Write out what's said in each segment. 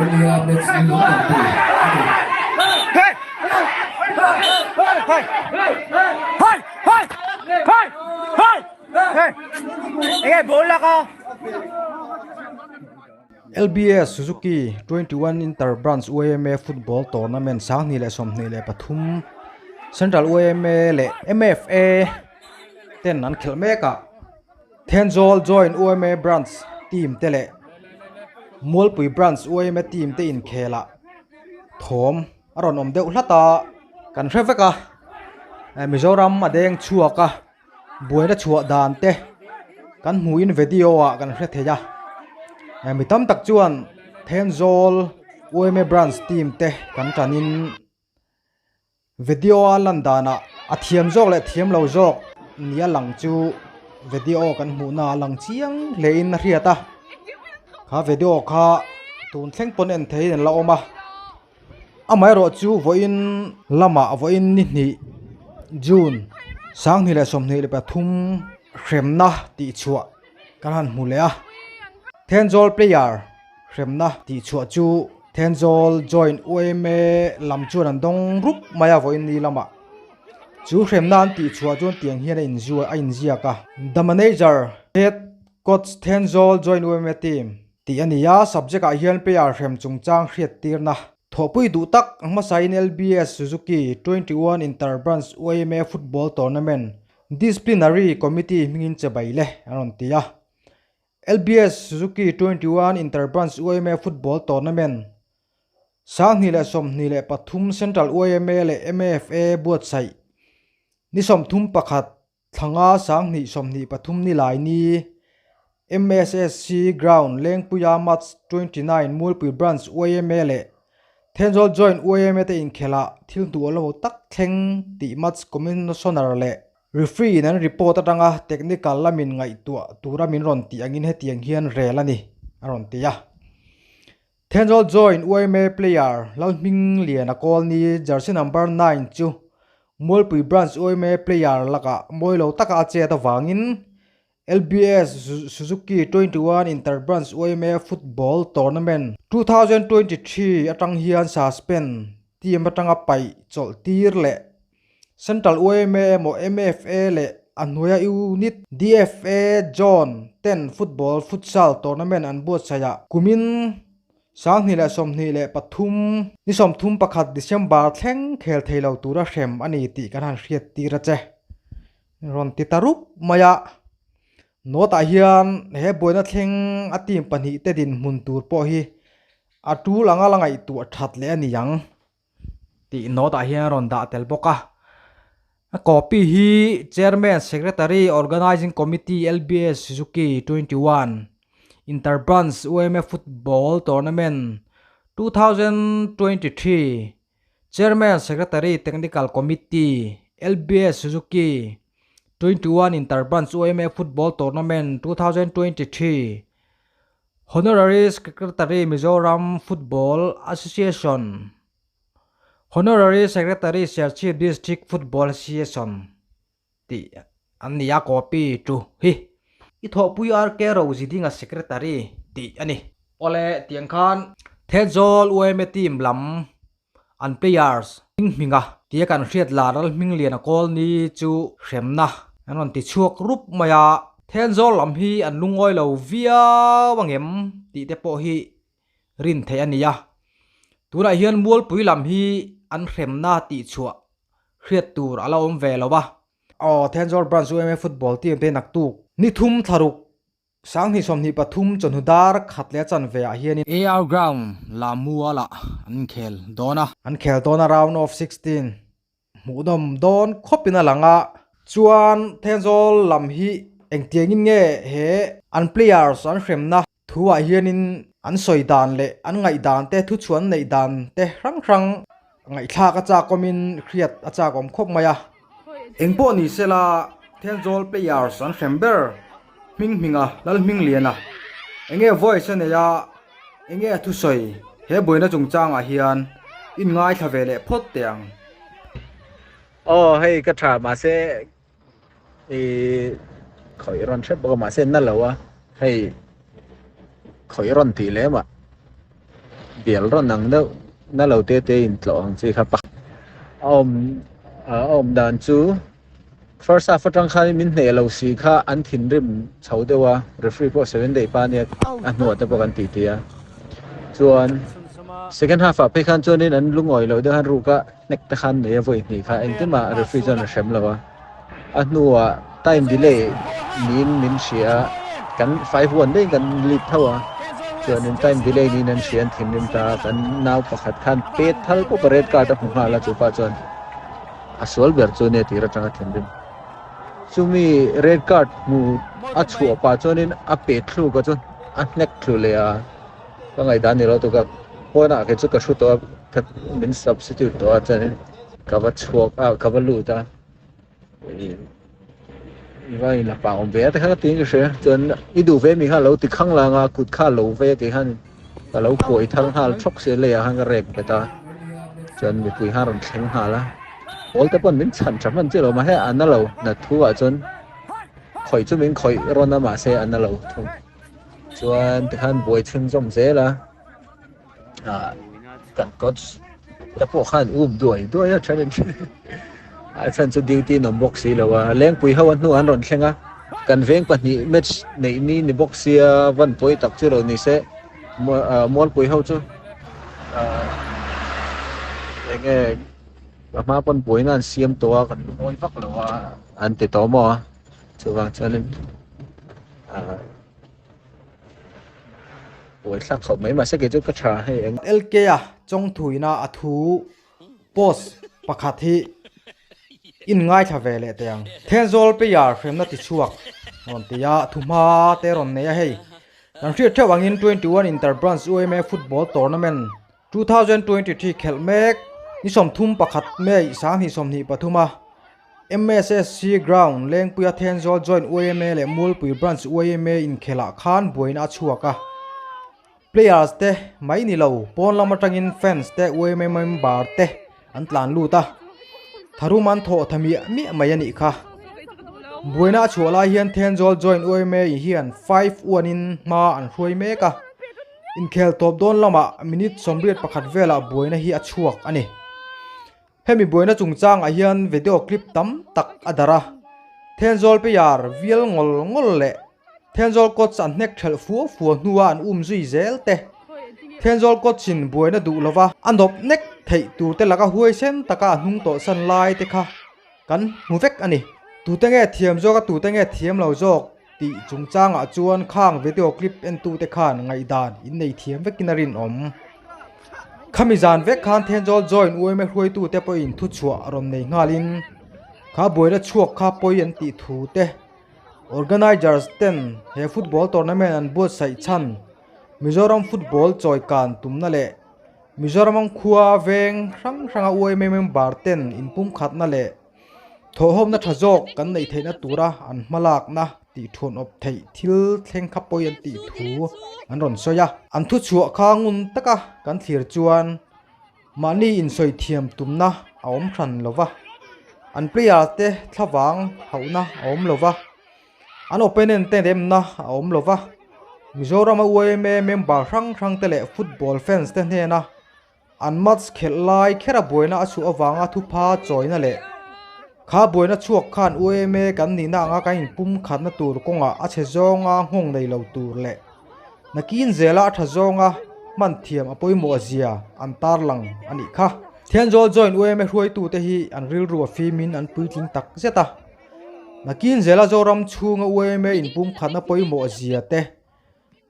Vawinia match ni hnuhnung ber tur a ni. LBS Suzuki 21 Inter Branch YMA Football Tournament 2023 Central YMA leh MFA ten an khelh mek a, Thenzawl Joint YMA Branch team te leh Mualpui Branch YMA team te inkhelah thawm a rawn awm deuh hlat a, kan hre vek a, Mizoram a deng chhuak a. Buaina chhuah dan te kan hmuhin video ah kan hre thei a, mi tam tak chuan Thenzawl yma branch team te kan tanin video a lan danah a thiam zawk leh thiam lo zawk nia lang chu video kan hmuh na a lang chiang hle in a hriat a, kha video kha tun thleng pawn en theihin an la awm a. Amaherawh chu vawiin lamah vawiin ni hnih June 2023 hremna tih chhuah kan han hmu leh a. Thenzawl player hremna tih chhuah chu Thenzawl Joint yma lam chuan an dawng rup mai a vawiin ni lamah. Chu hremna an tih chhuah chuan tiang hian a inzua a inziak a. The manager, head coach Thenzawl Joint yma team. Tih a ni a, subject ah hian player hrem chungchang hriat tirna thawhpui duh tak hmasain LBS Suzuki 21 Inter Branch YMA Football Tournament Disciplinary Committee hmingin che bai le an rawn ti a. LBS Suzuki 21 Inter Branch YMA Football Tournament 2023 Central YMA leh MFA buatsaih ni 31 Thlanga 2023 ni lai ni MSSC Ground Lengpuia March 29 Mualpui Branch yma leh Thenzawl Joint yma te inkhelhah thil hnuh lo tak thleng tih Match Commissioner leh Referee in an report atanga technical lamin ngaihtuah tura min rawn tih angin hetiang hian rel a ni, a rawn ti a. Thenzawl Joint yma player Lalhmingliana Kawlni jersey number 9 chu Mualpui Branch yma player lakah mawi lo taka a chet avangin LBS Suzuki 21 Inter Branch yma Football Tournament 2023 atang hian suspend team atanga paih chawlh tir leh Central yma emaw MFA leh a hnuaia unit DFA Zone ten football futsal tournament an buatsaih ah kumin 2023 ni 31 December thleng khel thei lo tura hrem a ni tih kan han hriat tir a che. Rawn ti ta rup mai a, note ah hian he buaina thleng a team pahnih te dinhmun tur pawh hi a tul anga la ngaihtuah that leh a ni ang tih note ah hian a rawn dah tel bawk a. A copy hi Chairman Secretary Organising Committee LBS Suzuki 21 Inter Branch yma Football Tournament 2023 Chairman Secretary Technical Committee LBS Suzuki 21 Inter Branch yma Football Tournament 2023 Honorary Secretary Mizoram Football Association Honorary Secretary Serchhip District Football Association tih an ni a copy tu hi. I thawhpui RK Rozidinga Secretary tih a ni. Awle tiang khan Thenzawl yma team lam an players hming hminga tia kan hriat lar ral hming lian a kawl ni chu hremna an rawn ti chhuak rup mai a. Thenzawl lam hi an lungawi lo viau angem tih te pawh hi rin theih a ni a. Tunah hian Mualpui lam hi an hremna tih chhuah hriat tur a la awm ve lo a. Aw, Thenzawl Branch yma Football team te naktuk ni thum thlaruk 2023 chawhnu dar khat leh a chanve ah hianin. AR Ground Lamualah an inkhel dawn a. An khel dawn a round of 16 hmuhnawm dawn khawpin a lang a. Chuan Thenzawl lam hi engtiangin nge he an players an hremna Thuah hianin an sawi dan leh an ngaih dan te, thuchhuan neih dan te hrang hrang ngaihthlak a chak awmin hriat a chak awm khawp mai a. Engpawh ni sela Thenzawl players an hrem ber hming hminga Lalhmingliana enge voice a nei a, enge a thusawi he buaina chungchangah hian in ngaithla ve leh phawt teh ang. Aw hei ka tha mahse I khawih rawn hrep bawk a mahse na lo a hei khawih rawn tih lem ah Bial rawn ang deuh na lo te te in tlawh ang chi kha pakhat a awm a awm dan chu first half atang khan min hneh lo si kha an thinrim chho deuh a referee pawh seven day pa nia a hnuah te pawh kan tih tih a chuan second half ah phei khan chuanin an lungawi lo deuh khan ruk a hnek te khan nei a vawi hnih kha engtin mah referee chuan a hrem lo a a hnuah time delay niin min hria a kan 5-1 daih kan lead tho a chuanin time delay niin an hria an thinrim ta a kan nau pakhat khan pet thal pawp a red card a hmu nghal a chupa chuan a sual ber chu nia tir atanga thinrim chumi red card hmu a chhuah pah chuanin a pet thluk a chuan a hnek thlu leh a. Ka ngaihdan ni lo tuk a, pawnah kei chu ka hru tawh a, ka min substitute tawh a chuanin ka va chhuak a, ka va lut a, i va in la pang awm ve a tikhan ka tiin ka hria, chuan i duh ve mi kha lo ti khang lang a, kut kha a lo vei a tih khan ka lo kuai thar nghal thawk si a, leiah khan ka rek bet a, chuan mipui khan a rawn thleng nghal a, pawl te pawn min chhan tha hman chiah lo mahse a na lo, na thu ah chuan khawih chu min khawih rawn a mahse a na lo thung. Chuan tikhan buai chhunzawm zel a, ah kan coach te pawh khan um duai duai a then in a chhan chu duty an awm bawk si lo a, Lengpui ho a hnu an rawn thleng a, kan veng pahnih match neih ni ni bawk sia van pawi tak chu lo ni se Mualpui ho chu ah eng nge a hma pawn buaina an siam tawh a kan ngawi vak lo a an ti tawh maw a. Chuvang chuanin ah buai thlak khawp mai mahse kei chu ka tha hei eng. LK a chawngthuina a thu post pakhat hi in ngaithla ve leh teh ang. Thenzawl player hremna ti chhuak rawn ti a, thu hma te rawn nei a hei. Kan hriat theuh angin 21 Inter-Branch UMA Football Tournament 2023 khelh mek ni 31 May 2023 a MSSC Ground Lengpuia Thenzawl Joint yma leh Mualpui Branch yma inkhelh ah khan buaina a chhuak a. Players te mai ni lo pawn lam atangin fans te yma member te an tlan lut a. Tharum an thawh tha miah miah mai a nih kha. Buaina a chhuah lai hian Thenzawl Joint yma hian 5-1 in hma an hruai mek a. Inkhel tawp dawn lamah minute 81 velah buaina hi a chhuak a ni. Hemi buaina chungchangah hian video clip tam tak a darh a, Thenzawl player vial ngawl ngawl leh Thenzawl coach an hnek thelh fua fua hnua an um zui zel te, Thenzawl coach in buaina duh lova a nawp nek theih tur te laka huaisen taka a hnung tawlhsan lai te kha kan hmu vek a ni. Tute nge thiam zawk a tute nge thiam lo zawk? Tih chungchangah chuan khang video clip entute khan ngaihdan in nei thiam vekin a rinawm. Khami zan vek khan Thenzawl Joint yma hruaitute pawhin thuchhuah rawn nei nghalin kha buaina chhuak kha pawi an tih thu te, Organisers ten he football tournament an buatsaih chhan Mizoram football chawikan tumna leh Mizoram khua veng hrang hranga yma member ten inpumkhatna leh Thawhhawmna tha zawk kan neih theihna tura an hmalakna tih thuanawp theih thil thleng kha pawi an tih thu an rawn sawi a. An thuchhuah kha ngun taka kan thlir chuan mahni insawi thiam tumna a awm hran lo va, an player te thlavang hauhna a awm lo va, an opponent te remna a awm lo va, Mizorama yma member hrang hrang te leh football fans te hnena An match khelh lai khera buaina a chhuah avanga thupha chawina leh kha buaina chhuak khan UMA kan nihna anga kan inpum khatna tur kawngah a chhe zawnga nghawng nei lo tur leh nakin zela a tha zawnga hman thiam a pawimawh zia an tarlang a nih kha. Thenzawl joint UMA hruaitute hi an rilru a fimin an puitling tak zet a, nakin zela Zoram chhunga UMA inpum khatna pawimawh zia te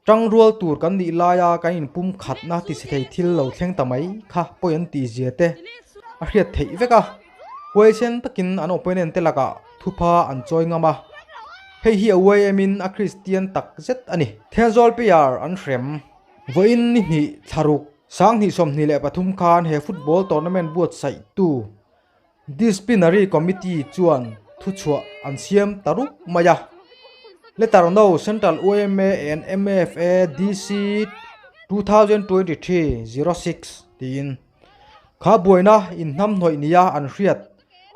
Tangrual tur kan nih laia kan inpum khatna ti chhe thei thil lo thleng ta mai kha pawi an tih zia te a hriat theih vek a, huaisen takin an opponent te lakah thupha an chawi ngam a, hei hi a uai emin a Kristian tak zet a ni. Thenzawl player an hrem. Vawiin ni hnih thlaruk 2023 khan he football tournament buatsaihtu Disciplinary Committee chuan thuchhuah an siam ta rup mai a. Letter No. Central yma and MFA DC 2023 06 tiin kha buaina inhnamhnawih nia an hriat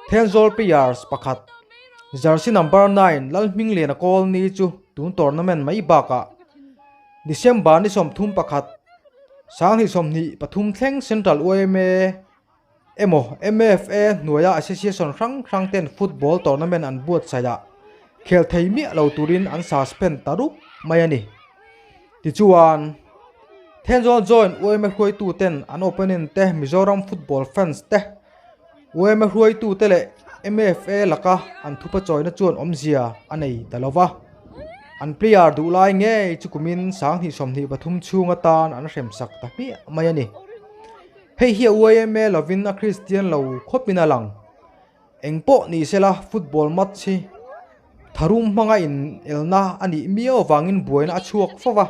Thenzawl players pakhat jersey number 9 Lalhmingliana Kawlni chu tun tournament mai bakah December ni 31. 2023 thleng Central yma emaw MFA hnuaia association hrang hrang ten football tournament an buatsaih ah khel thei miah lo turin an suspend ta rup mai a ni. Tichuan, Thenzawl joint yma hruaitu ten an opponent te Mizoram football fans te yma hruaitu te leh MFA laka an thupa chawina chuan awmzia a nei ta lo va. An player duh lai ngei chu kumin 2023 chhung atan an hremsak ta hmiah mai a ni. Hei hi a yma lovin a Kristian lo khawpin a lang. Eng pawh ni sela football match hi tharum hmanga in elna a nih miau avangin buaina a chhuak fo va.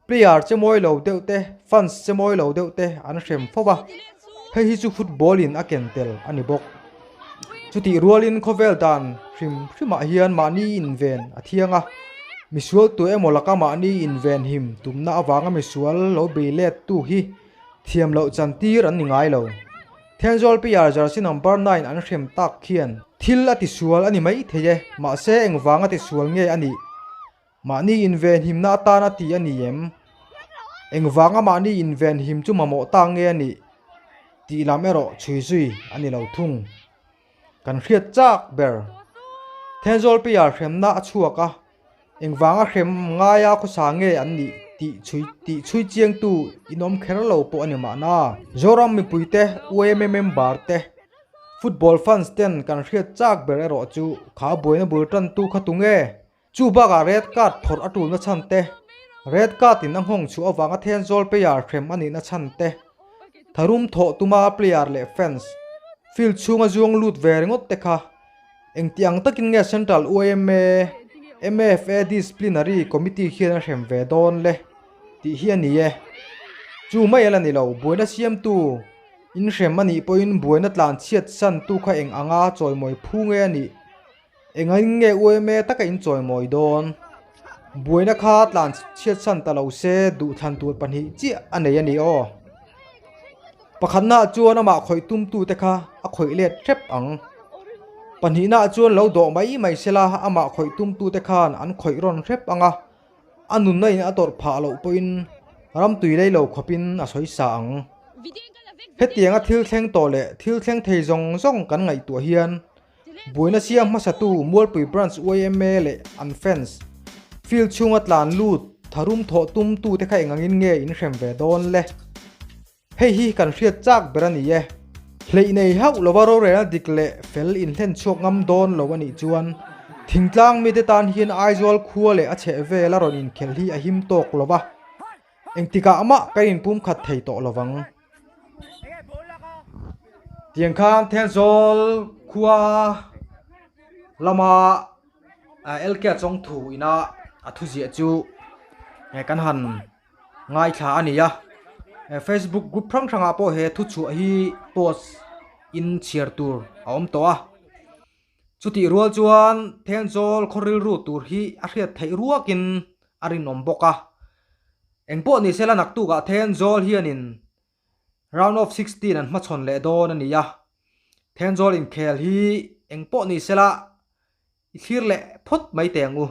Player che mawi lo deuh te, fans che mawi lo deuh te an hrem fo va. Hei hi chu football in a ken tel a ni bawk. Chutih rualin khawvel dan hrim hrimah hian mahni inven a thiang a, misual tu emaw laka mahni inven him tumna avanga misual lo bei let tu hi Thiam loh chan tir an ni ngai lo. Thenzawl PR jersey number 9 an hrem tak khian thil a tisual a ni mai thei e, mahse engvang a tisual nge a nih? Mahni invenhimna atan a ti a ni em? Engvanga mahni invenhim chu mamawh ta nge a nih? Tih lam erawh chhui zui a ni lo thung. Kan hriat chak ber. Thenzawl PR hremna a chhuak a. Engvanga hrem ngaia khawsa nge an nih tih chhui tih chhui chiangtu inawm kher lo pawh a ni mahna. Zoram mipuite, yma member te, football fans ten kan hriat chak ber erawh chu kha buaina bul tantu kha tu nge? Chu bakah red card phawrh a tulna chhan te, red card in a nghawng chhuah avanga Thenzawl player hrem a nihna chhan te, tharum thawh tuma player leh fans field chhunga zuang lut ve ringawt te kha Engti ang takin nge Central yma, MFA Disciplinary Committee hian a hrem ve dawn le tih hi a ni e. Chu mai ala ni lo, buaina siamtu inhrem a nih pawhin buaina tlan chhiat santu kha eng anga chawimawi phu nge a nih? Engangin nge yma taka inchawimawi dawn? Buaina kha tlan chhiat san ta lo se duhthlan tur pahnih chiah a nei a ni aw. Pakhatnaah chuan amah khawih tumtute kha a khawih let hrep ang. Pahnihnaah chuan lo dawh mai mai sela amah khawih tumtute khan an khawih rawn hrep ang a, a nunna in a tawrh phah loh pawhin ram tui lei lo khawpin a sawi sa ang. Hetianga thil thleng tawh leh thil thleng thei zawng zawng kan ngaihtuah hian Buaina siam hmasatu Mualpui Branch yma leh an fans, field chhunga tlan lut, tharum thawh tum tute kha engangin nge in hrem ve dawn le? Hei hi kan hriat chak ber a ni e. Hleih nei hauh lova rorelna dik leh fel inhlen chhuak ngam dawn lo a nih chuan thingtlang mite tan hian Aizawl khua leh a chheh vel a rawn inkhelh hi a him tawk lova, engtikah mah kan inpumkhat thei tawh lovang. Tiang khan Thenzawl khua lama LK Chawngthu ina a thu ziah chu kan han ngaithla a ni a Facebook group hrang hrangah pawh he thu chhuah hi post in chhiar tur a awm tawh a chutih rual chuan Thenzawl khaw rilru tur hi a hriat theih ruakin a rinawm bawk a. Engpawh ni sela naktukah Thenzawl hianin round of 16 an hmachhawn leh dawn a ni a, Thenzawl inkhel hi engpawh ni sela i thlir leh phawt mai teh ang u.